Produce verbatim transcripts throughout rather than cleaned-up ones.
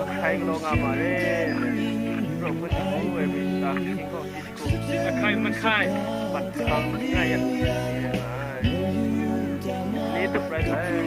Hkai galaw nga ma re, rawt hpun shagu ai myit hta, hkying hkawng hti shagu, ahkai mahkai, bat hkang nga ya. Ni tup rai sai.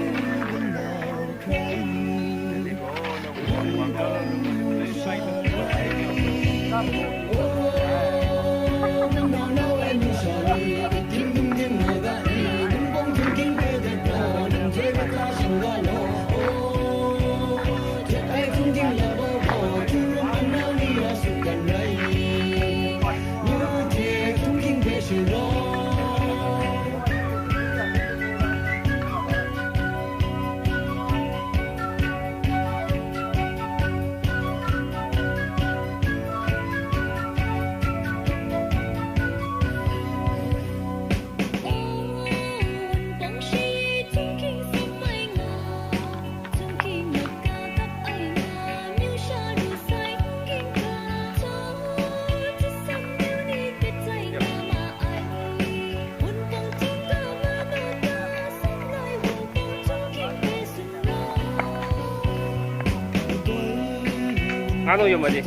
Nga nu yawm ai ni.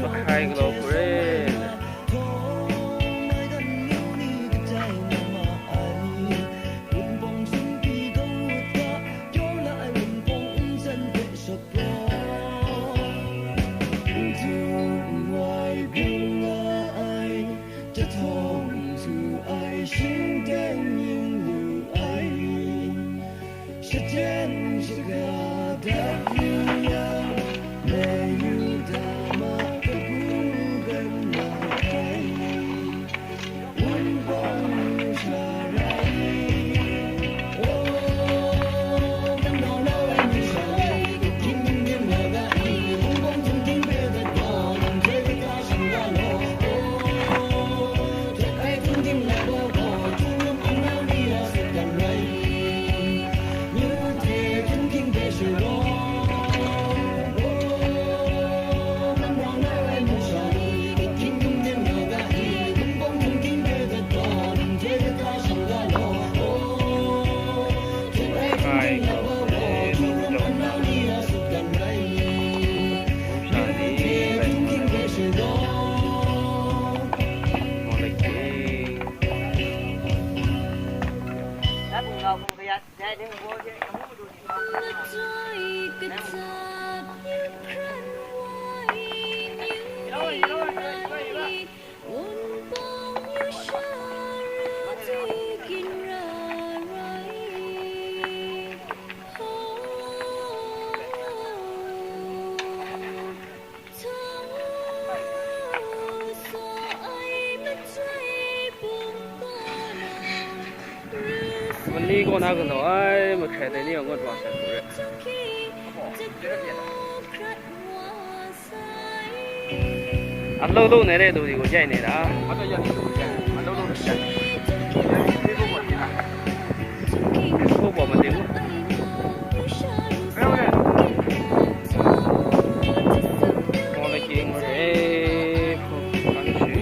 Mahkai galaw hku re. Jahtawng htu ai shingteng yin lu ai, shaten shaga dat lu yang, Yuda ma kabu gan na ai. Mali kaw na galaw ai mahkrai dai ni gaw ngut wa sai hku re. Anlo lo nai re du di gaw jai nai da. Anlo lo nai re. Ko bawm ma de mu. Mo le king mo de. Ko kan shi.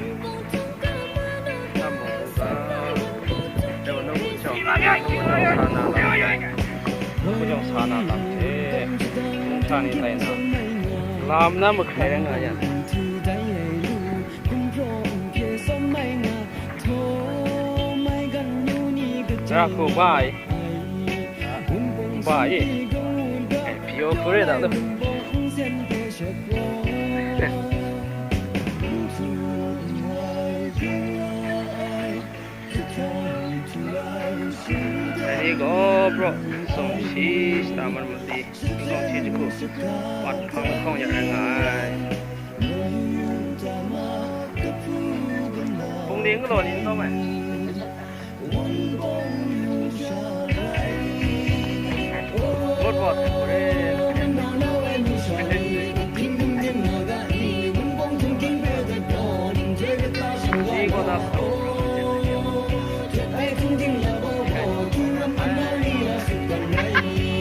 Nam mo sa. Dewa no sa na. Hpung jawng sa na lam hte, hpung hta ni tai na, lam na mahkrai rai nga yang, ra hku ba ai, ba ai, eh, pyi o hku re da lu. Ni gaw praw sumshi shata mat mali, hkawng shi jahku, wat hpang hkawng ya rai nga ai. Hpung ni n galaw ni n tawm ai. Ngut wa hkrit hkrit. Ni gaw na sa.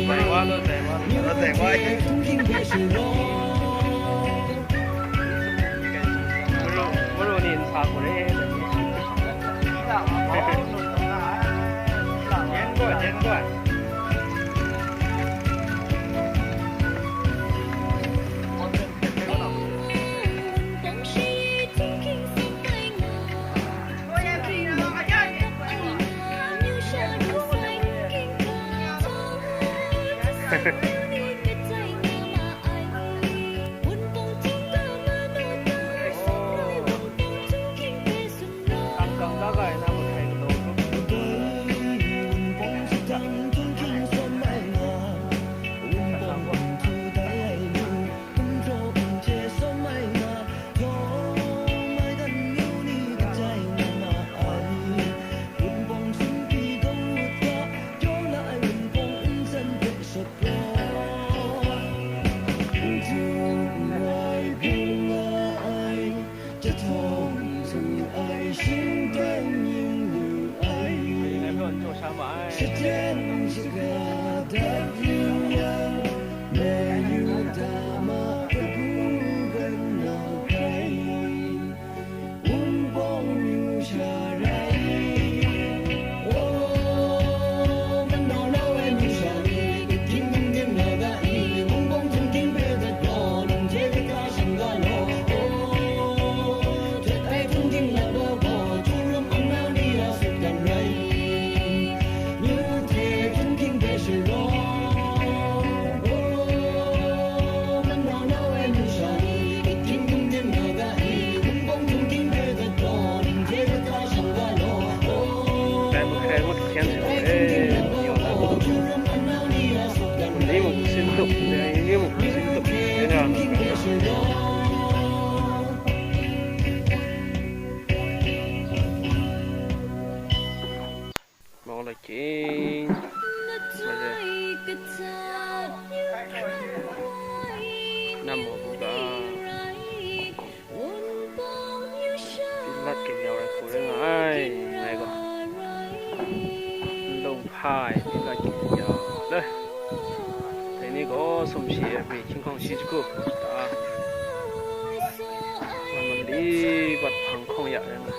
Dai wa lo, dai wa lo. Dai wa. Muru, muru ni n sa ku re. Yen gaw, yen gaw. Mawng la king. Nam mawng bu ga. Lat kin yau ai hku rai nga ai, ngai gaw. N lung hpa ai, lat kin yau le. Dai ni gaw sumshi ai hpri hkying hkawng shi jahku. Ta. Wan man li, wat hpang hkawng ya rai nga.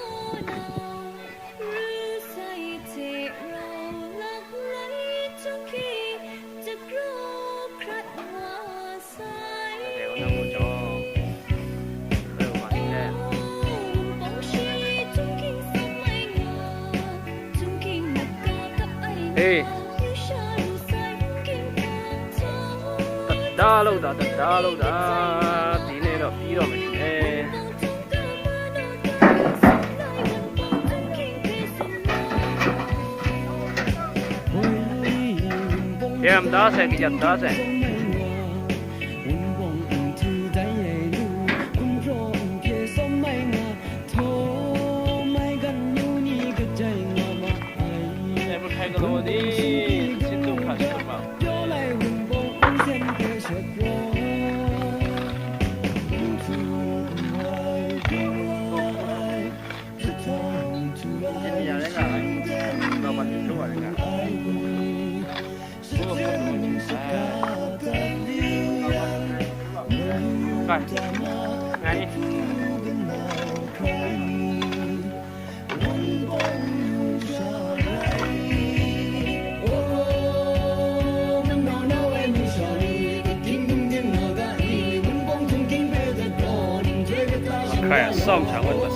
Hey. Da lo da, da, da lo da. Di ne lo, di lo me shi ne. Yam da se, yam da se. Hkrai a tsawm sha ngut